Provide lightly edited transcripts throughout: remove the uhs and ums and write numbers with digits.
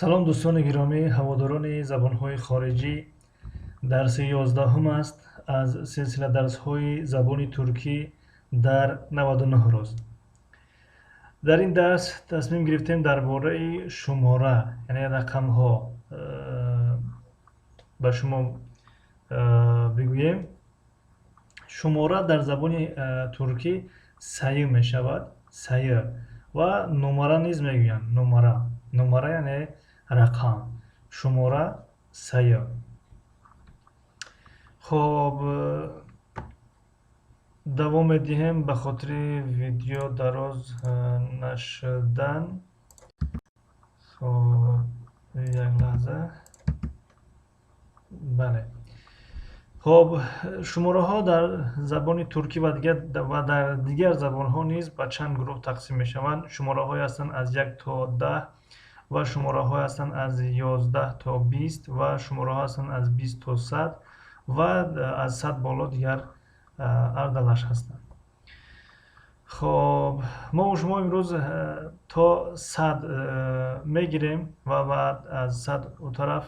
Салом, дӯстони гиромӣ, ҳаводорони забонҳои хориҷӣ. Дарси 11-ум аст аз силсила дарсҳои забони туркӣ дар 99 рӯз. Дар ин дарс тасмим гирифтем дар бораи шумора, яъне рақамҳо ба шумо бигӯем. Шумора дар забони туркӣ sayı мешавад, sayı, ва numara низ мегӯянд. Numara, numara, яъне рақам, шумора, sayı. Хоб, давом медиҳем. Ба хотири видео дароз нашудан, хоб, як лаҳза. Бале, хоб, шумораҳо дар забони туркӣ ва дар дигар забонҳо низ ба чанд гурӯҳ тақсим мешаванд. Шумораҳое ҳастанд аз 1 то 10 ва шумораҳое ҳастанд аз 11 то 20 ва шумораҳо ҳастанд аз 20 то 100 ва аз 100 боло дигар ардалаш ҳастанд. Хоб, мо шумо имрӯз то 100 мегирем ва баъд аз 100 у тараф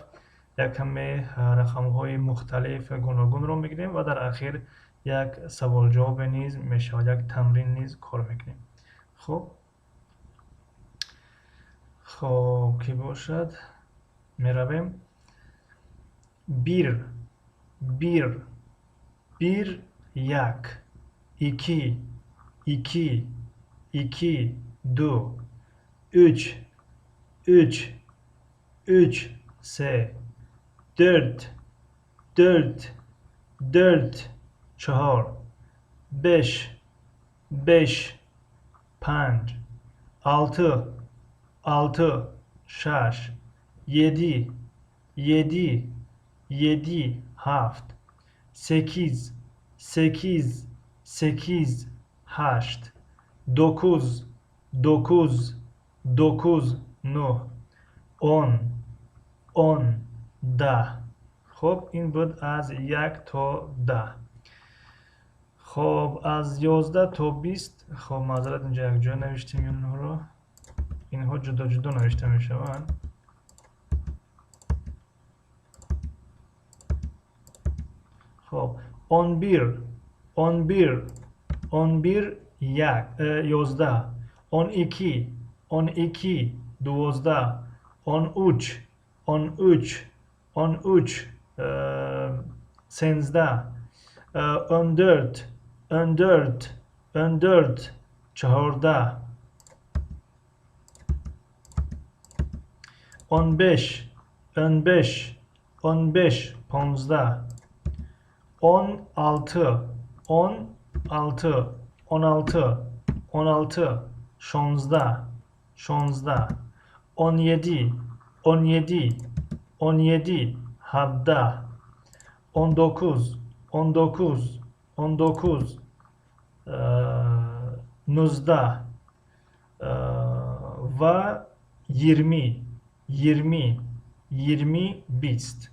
як каме рақамҳои мухталиф, гуногунро мегирем ва дар ахир як саволҷавобе низ мешавад, як тамрин низ кор мекунем. Хоб, кӣ бошад, меравем. Bir, bir, bir, як, iki, iki, iki, ду, уч, уч, уч, се, dört, dört, dört, чаҳор, беш, беш, панҷ, алты, алты, шаш, yedi, yedi, yedi, ҳафт, sekiz, sekiz, sekiz, ҳашт, dokuz, dokuz, dokuz, нӯҳ, он, он, 10. Хуб, ин буд аз 1 то 10. Хоб, аз 11 то 20. Хоб, маъзарат, инҷа якҷоя навиштем инҳоро, инҳо ҷудо ҷудо навишта мешаванд. Хоб, 11, 11, 11, як, 11, 12, 12, 12, 13, 13, 13, 13, 14, 14, 14, 14, 15, 15, 15, 15, 16, 16, 16, 16, 16, 16, 17, 17, 17, 17, 19, 19, 19, 19 ва 20, 20, 20, 20.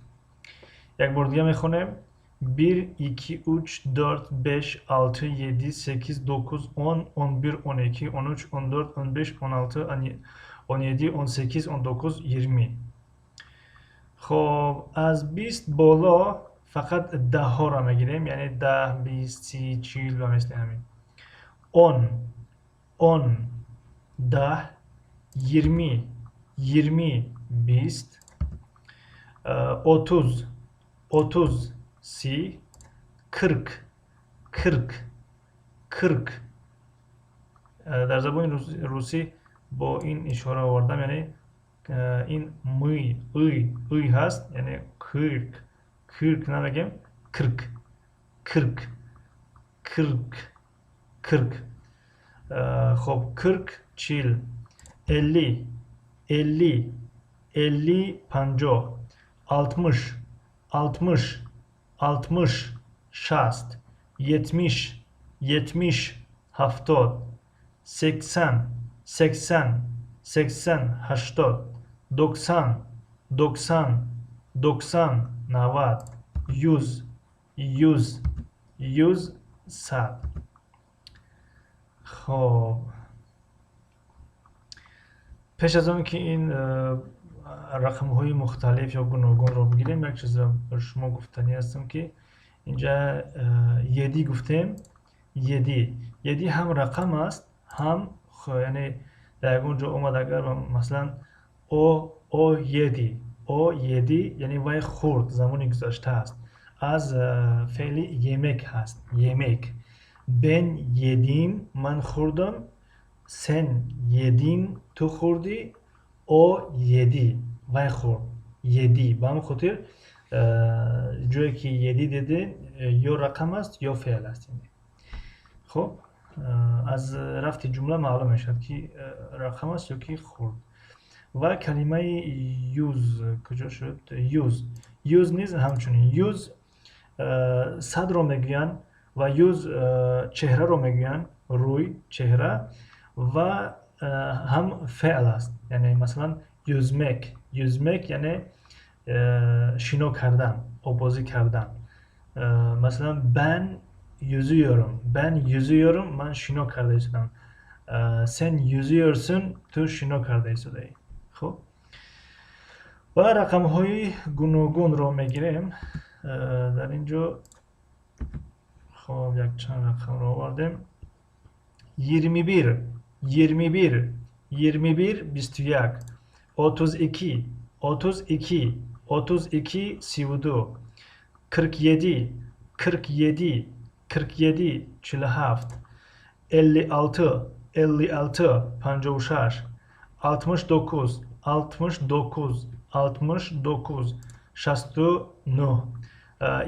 Як бор дига мехонем: bir, iki, üç, dört, beş, altı, yedi, sekiz, dokuz, 10, 11, 12, 13, 14, 15, 16, 17, 18, 19, 20. Хоб, аз 20 боло фақат даҳҳоро мегирем, яъне 10, 20, 30, 40 ва мисли ҳамин. 10, 10, 10, 20, 20, 20, 30, 30, 30, 40, 40, 40. Дар забони русӣ бо ин ишора овардам, яъне ин мы, ый, ый ҳаст, яъне kırk, kırk намегем, kırk, kırk, kırk, kırk. Хоб, 40, 40, 50, 50, 50, 50, 60, 60, 60, 60, 70, 70, 70, 80, 80, 80, 80, 90, 90, 90, 90, 100, 100, 100, 100. Хоб, пеш аз он ки ин Рақамҳои мухталиф ё гуногунро бигирем, як чизро ба шумо гуфтанӣ ҳастам, ки инҷа yedi гуфтем. Yedi, yedi ҳам рақам аст, ҳам, яъне дар ягон ҷо омад агар, масалан, o yedi, o yedi, яъне вай хӯрд, замони гузашта аст, аз феъли yemek ҳаст, yemek. Ben yedim, ман хӯрдам. Sen yedin, ту хӯрдӣ. O yedi, вай хӯрд. Yedi, ба ҳамин хотир ҷое ки yedi диде, ё рақам аст, ё феъл аст. Хуб, аз рафти ҷумла маълум мешавад, ки рақам аст ё ки хӯрд. Ва калимаи yüz куҷо шуд? Yüz, yüz низ ҳамчунин. Yüz садро мегӯянд ва yüz чеҳраро мегӯянд, рӯй, чеҳра, ва ҳам феъл аст. Яъне, масалан, yüzmek, yüzmek яъне шино кардан, оббозӣ кардан. Масалан, ben yüzüyorum, ben yüzüyorum, ман шино карда истодам. Sen yüzüyorsun, ту шино карда истодаӣ. Хуб, ва рақамҳои гуногунро мегирем дар ин ҷо. Хоб, якчанд рақамро овардем. 21, 21, 21, 21. 32, 32, 32, 32. 47, 47, 47, 47. 56, 56, 56. 69, 69, 69, 69.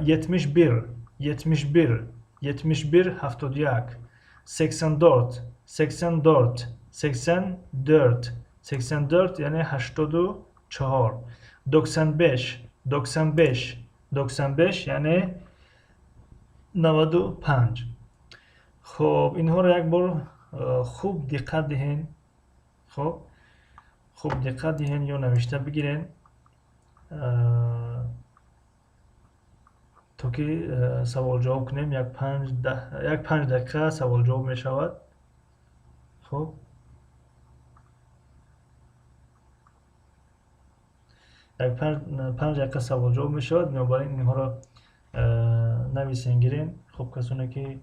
71, 71, 71, 71. 84, 84, 84, 84, яъне 84. 95, 95, 95, яъне 95. Хуб, инҳоро як бор хуб диққат диҳен. Хуб, хуб диққат диҳен ё навишта бигирен, то ки саволҷавоб кунем. Як 5 дақиқа саволҷавоб мешавад. Хуб, як 5 дақиқа саволҷавоб мешавад. Бинобар ин инҳоро нависен, гирен. Хуб, касоне ки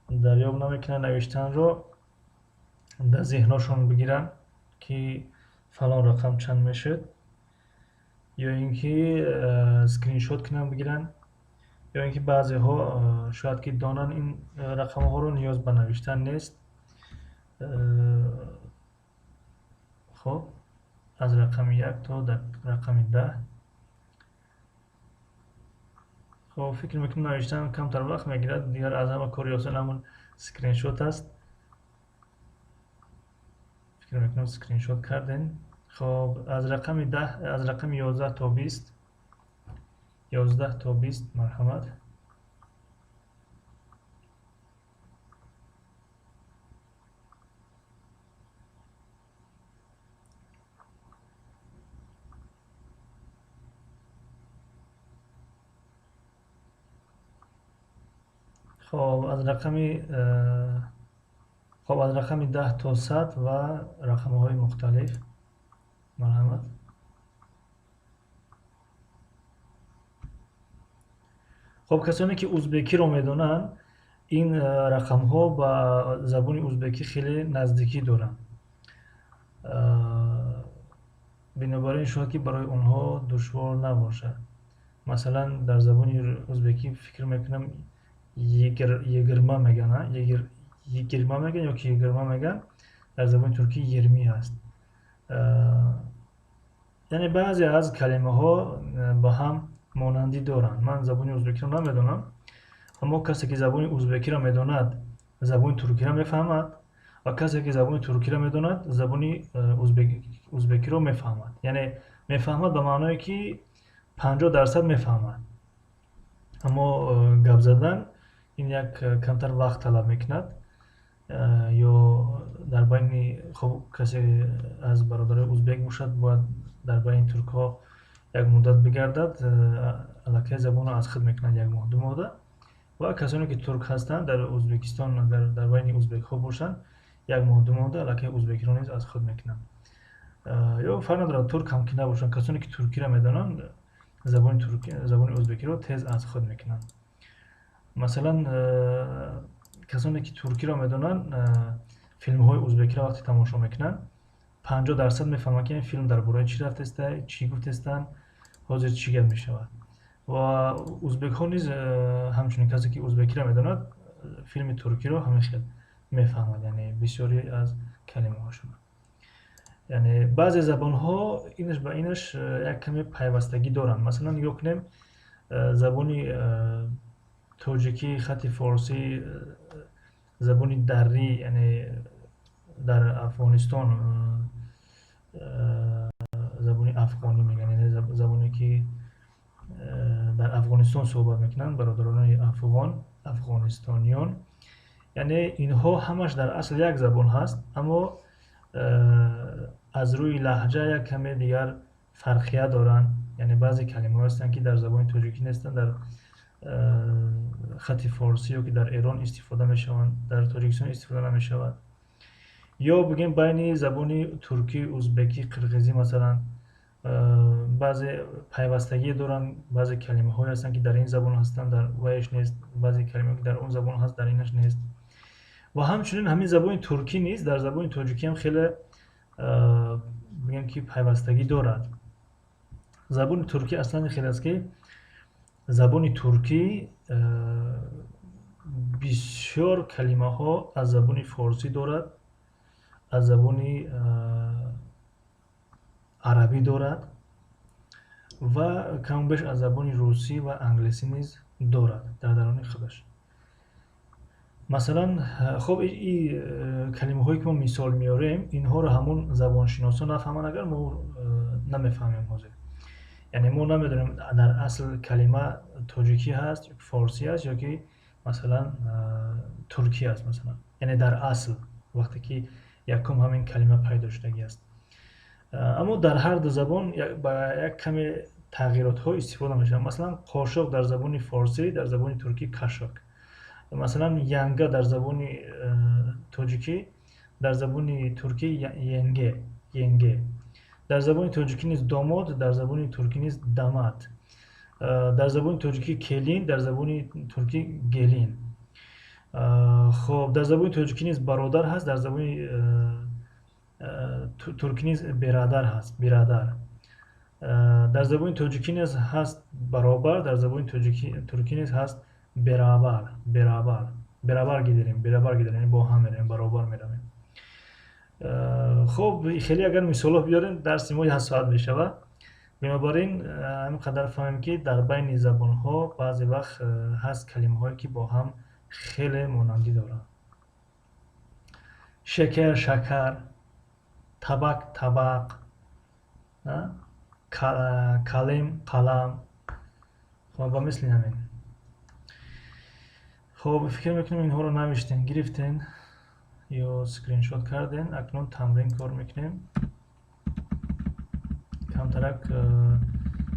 дарёб намекунанд навиштанро, дар зеҳношон бигиранд, ки фалон рақам чанд мешуд, ё ин ки скриншот кунанд, бигиранд, ё ин ки баъзеҳо шояд ки донанд ин рақамҳоро, ниёз ба навиштан нест. Хуб, аз рақами 1 то рақами 10. Хуб, фикр мекунам, навиштан камтар вақт мегирад. Дигар аз ҳама кори осон ҳамон скриншот аст. Фикр мекунам, скриншот кардем. Хуб, аз рақами 10, аз рақами 11 то 20, 11 то 20, марҳамат. Хоб, аз рақами, хоб, аз рақами 10 то 100 ва рақамҳои мухталиф, марҳамат. Хоб, касоне ки узбекиро медонанд, ин рақамҳо ба забони узбекӣ хеле наздикӣ доранд. Бинобар ин шояд ки барои онҳо душвор набошад. Масалан, дар забони узбекӣ, фикр мекунам, yigirma мегӯянд, yigirma мегӯянд ё ки yigirma мегӯянд. Дар забони туркӣ yirmi аст. Яъне баъзе аз калимаҳо ба ҳам монандӣ доранд. Ман забони узбекиро намедонам, аммо касе ки забони узбекиро медонад, забони туркиро мефаҳмад, ва касе ки забони туркиро медонад, забони узбекиро мефаҳмад. Яъне мефаҳмад ба маъное ки 50% мефаҳмад, аммо гап задан ин як камтар вақт талаб мекунад. Ё дар байни, хуб, касе аз бародарои узбек бошад, бояд дар байни туркҳо як муддат бигардад, аллакай забонро аз худ мекунад як моҳ, 2 моҳда. Ва касоне ки турк ҳастанд, дар Узбекистон агар дар байни узбекҳо бошанд, як моҳ, 2 моҳда аллакай узбекиро низ аз худ мекунанд. Ё фарқ надорад, турк ҳам ки набошанд, касоне ки туркиро медонанд, забони турки, забони ӯзбекиро тез аз худ мекунанд. Масалан, касоне ки туркиро медонанд, филмҳои ӯзбекиро вақте тамошо мекунанд, 50% мефаҳманд, ки ин филм дар бораи чӣ рафтеста, чӣ гуфтестанд, ҳозир чӣ гап мешавад. Ва ӯзбекҳо низ ҳамчунин, касе ки ӯзбекиро медонад, филми туркиро ҳамин хел мефаҳмад, яъне бисёре аз калимаҳошон. Яъне баъзе забонҳо инаш ба инаш як каме пайвастагӣ доранд. Масалан, нигоҳ кунем, забони тоҷикӣ, хати форсӣ, забони дарӣ, яъне дар Афғонистон забони афғонӣ мегӯянд, яъне забоне ки дар Афғонистон суҳбат мекунанд, бародарони афғон, афғонистониён. Яъне инҳо ҳамаш дар асл як забон ҳаст, аммо аз рӯи лаҳҷа як каме дигар фарқият доранд. Яъне баъзе калимаҳо ҳастанд, ки дар забони тоҷикӣ нестанд, дар хати форсӣ ё ки дар Эрон истифода мешаванд, дар Тоҷикистон истифода намешавад. Ё бигем, байни забони туркӣ, узбекӣ, қирғизӣ, масалан, баъзе пайвастагие доранд. Баъзе калимаҳое ҳастанд, ки дар ин забон ҳастанд, дар вайш нест, баъзе калимаҳое, ки дар он забон ҳаст, дар инаш нест. Ва ҳамчунин ҳамин забони туркӣ низ дар забони тоҷикӣ ҳам хеле, бигем, ки пайвастагӣ дорад. Забони туркӣ аслан хеле аст, ки забони туркӣ бисёр калимаҳо аз забони форсӣ дорад, аз забони арабӣ дорад ва каму беш аз забони русӣ ва англисӣ низ дорад дар даруни худаш. Масалан, хоб, и калимаҳое, ки мо мисол меорем, инҳоро ҳамун забоншиносо нафаҳманд, агар мо намефаҳмем ҳозир. Яъне мо намедонем, дар асл калима тоҷикӣ ҳаст, форсӣ аст ё ки, масалан, туркӣ аст, масалан. Яъне дар асл вақте ки якум ҳамин калима пайдо шудагӣ аст. Аммо дар ҳар ду забон ба як каме тағйиротҳо истифода мешавад. Масалан, қошуқ дар забони форсӣ, дар забони туркӣ kaşık. Масалан, янга дар забони тоҷикӣ, дар забони туркӣ yenge, yenge. Дар забони тоҷикӣ низ домод, дар забони туркӣ низ damat. Дар забони тоҷикӣ келин, дар забони туркӣ gelin. Хоб, дар забони тоҷикӣ низ бародар ҳаст, дар забони туркӣ низ birader ҳаст, birader. Дар забони тоҷикӣ низ ҳаст баробар, дар забони туркӣ низ ҳаст beraber, beraber. Beraber gidelim, beraber gidelim, яъне бо ҳам меравем, баробар меравем. Хоб, хеле агар мисолҳо биёрем, дарси мо як соат мешавад. Бинобар ин ҳамин қадар фаҳмем, ки дар байни забонҳо баъзе вақт ҳаст калимаҳое, ки бо ҳам хеле монандӣ доранд. Şeker, şakar, tabak, tabaq, kalem, qalam. Хоб, ба мисли ҳамин. Хоб, фикр мекунем, инҳоро навиштен, гирифтен ё скриншот карден. Акнун тамрин кор мекунем. Камтарак,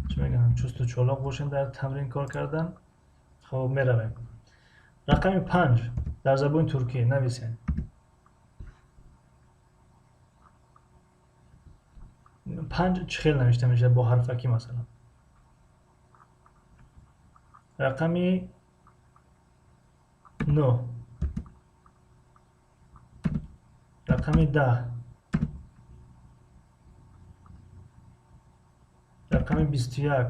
чӣ мегӯям, чусту чолоқ бошем дар тамрин кор кардан. Хоб, меравем. Рақами 5 дар забони туркӣ нависем. 5 чӣ хел навишта мешавад бо ҳарфакӣ, масалан? Рақами 9, рақами 10, рақами 21,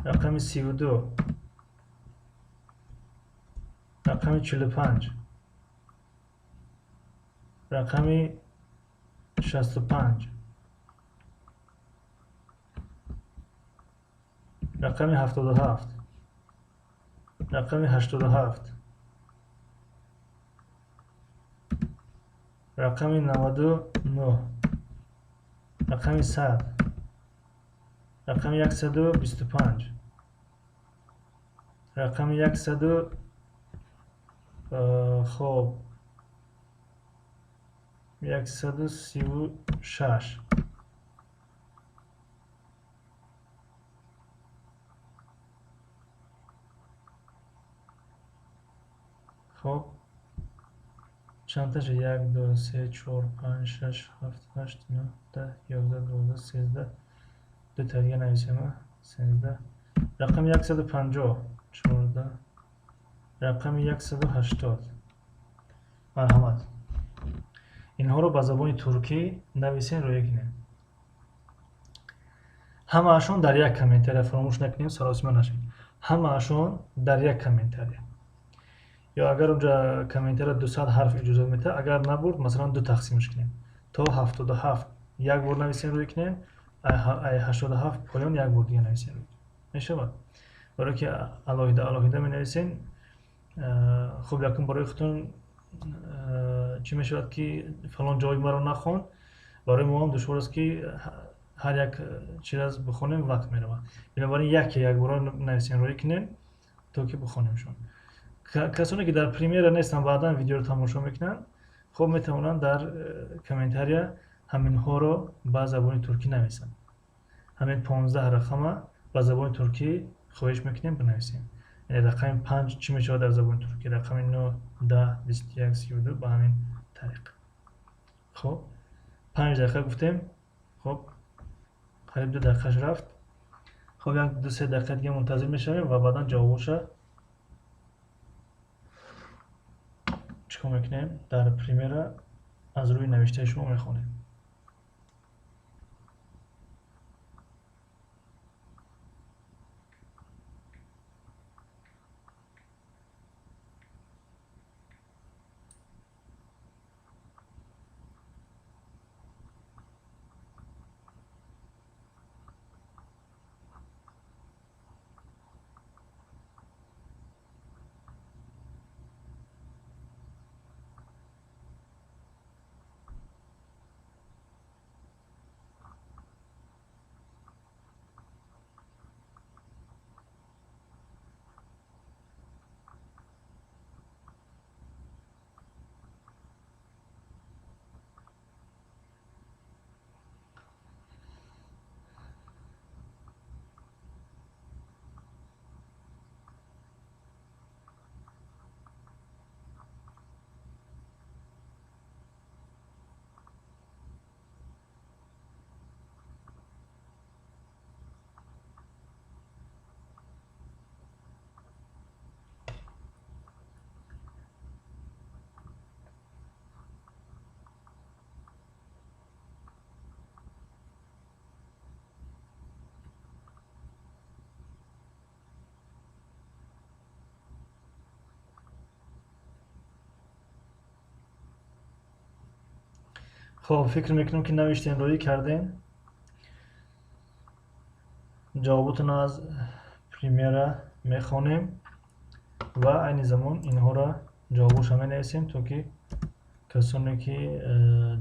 рақами 32, рақами 45, рақами 65, рақами 77, рақами 87, рақами 99, рақами 100, рақами 125, рақами яксаду, хоб, 136. Хоб. Чандташа? Як, ду, се, чор, панҷ, шаш, ҳафт, ҳашт, нӯҳ, 10, 11, 12, 13. Дута дига нависем, 13. Рақами 150, 14. Рақами 180. Марҳамат, инҳоро ба забони туркӣ нависен, рӯя кунем. Ҳамаашон дар як комментария, фаромӯш накунем, саросима нашавед. Ҳамаашон дар як комментария. Ё агар унҷа комментария 200 ҳарф иҷозат медиҳад, агар набурд, масалан, ду тақсимш кунем. То 77 як бор нависем, рӯй кунем, ай 87 поён як бор дига нависем, рӯй мешавад. Барое ки алоҳида алоҳида менависем, хуб, якум барои худтон чӣ мешавад, ки фалон ҷавоби маро нахонд, барои мо ҳам душвор аст, ки ҳар як чиз бихонем, вақт меравад. Бинобар ин яке якбора нависем, рӯй кунем, то ки бихонемшон. Касоне ки дар премьера нестанд, баъдан видеоро тамошо мекунанд, хуб, метавонанд дар комментария ҳаминҳоро ба забони туркӣ нависанд. Ҳамин 15 рақама ба забони туркӣ хоҳиш мекунем, бинависем. Яъне рақами 5 чӣ мешавад дар забони туркӣ, рақами 9, 10, 21, 32, ба ҳамин тариқ. Хуб, 5 дақиқа гуфтем, хуб, қариб 2 дақиқаш рафт. Хуб, як ду се дақиқа дига мунтазир мешавем ва баъдан ҷавобоша чӣ кор мекунем? Дар премьера аз рӯи навиштаи шумо мехонем. Хоб, фикр мекунам, ки навиштем, рӯӣ кардем. Ҷавоботонро аз премьера мехонем ва айни замон инҳоро ҷавобоша менависем, то ки касоне ки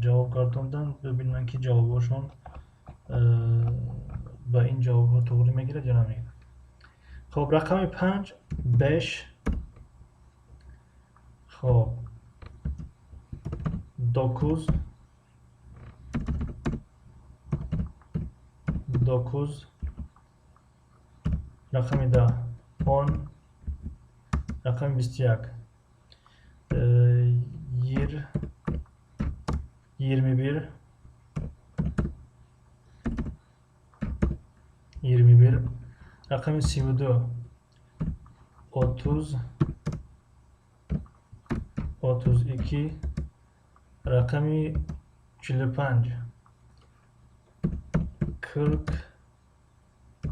ҷавоб гардонданд, бибинанд, ки ҷавобошон ба ин ҷавобҳо туғрӣ мегирад ё намегирад. Хоб, рақами 5, beş. Хоб, dokuz, dokuz. Рақами 10, он. Рақами 21, 21, 21. Рақами 32, 30, 32. Рақами 45, 40,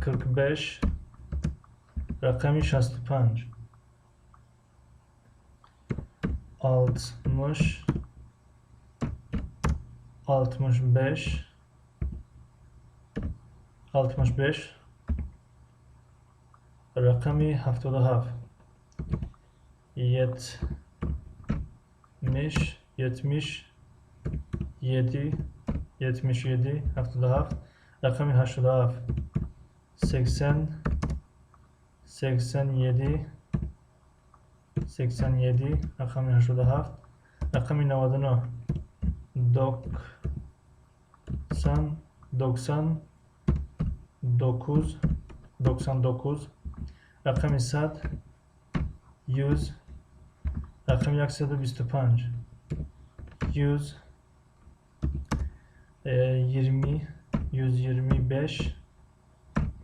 45. Рақами 65, 60, 65, 65. Рақами 77, 70, 77, 77, 77. Рақами 87, 80, 87, 87. Рақами 87. Рақами 99, 99, 99. Рақами 100, 100. Рақами 125. 120, 125,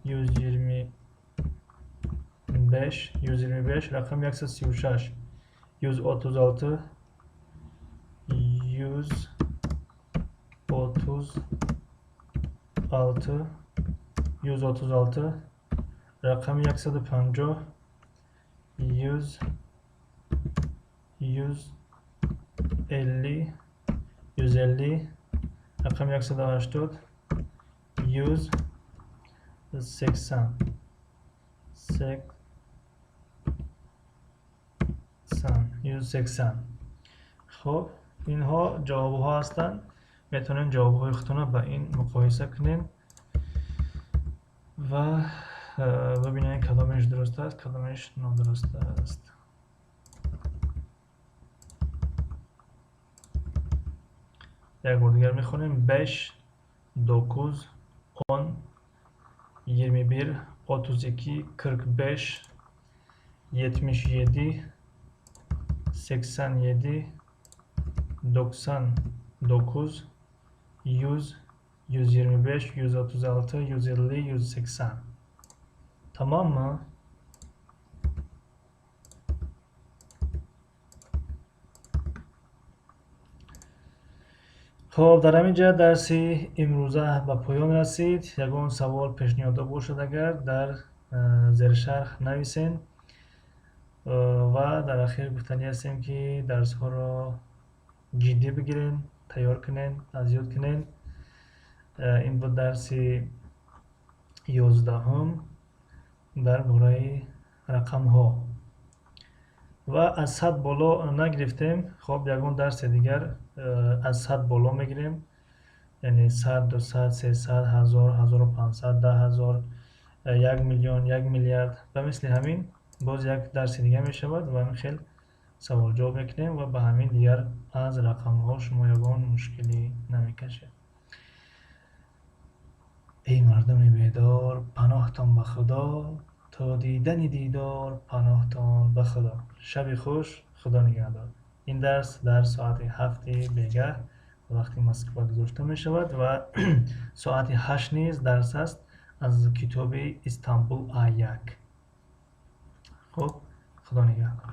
125, 125, рақами 136, 136, 136, 136, рақами 150, 100, 150, 150, рақами 180, 180, 180. Хуб, инҳо ҷавобҳо ҳастанд. Метавонед ҷавобҳои худтонро ба ин муқоиса кунед ва бибинед, кадомеш дуруст аст, кадомеш нодуруст аст. Як бор дигар мехонем: 5, 9, 10, 21, 32, 45, 77, 87, 99, 100, 125, 136, 150, 180. Тамомми? Хоб, дар ҳамин ҷа дарси имрӯза ба поён расид. Ягон савол, пешниҳодо бошад агар, дар зершарҳ нависен. Ва дар ахир гуфтанӣ ҳастем, ки дарсҳоро ҷиддӣ бигирен, тайёр кунен, аз ёд кунен. Ин буд дарси 11-ум дар бораи рақамҳо ва аз 100 боло нагирифтем. Хоб, ягон дарси дигар аз 100 боло мегирем, яъне 100, 200, 300, 1000, 1500, 10 000, 1 миллион, 1 миллиард. Ба мисли ҳамин боз як дарси дига мешавад ва ҳамин хел саволҷавоб мекунем ва ба ҳамин дигар аз рақамҳо шумо ягон мушкилӣ намекашед. Эй мардуми бедор, паноҳтон ба Худо, то дидани дидор, паноҳтон ба Худо. Шаби хуш, Худо нигаҳдор. Ин дарс дар соати 7-и бегаҳ вақти Москва гузошта мешавад ва соати 8 низ дарс аст аз китоби Истанбул А1. Хуб, Худо нигаҳдор.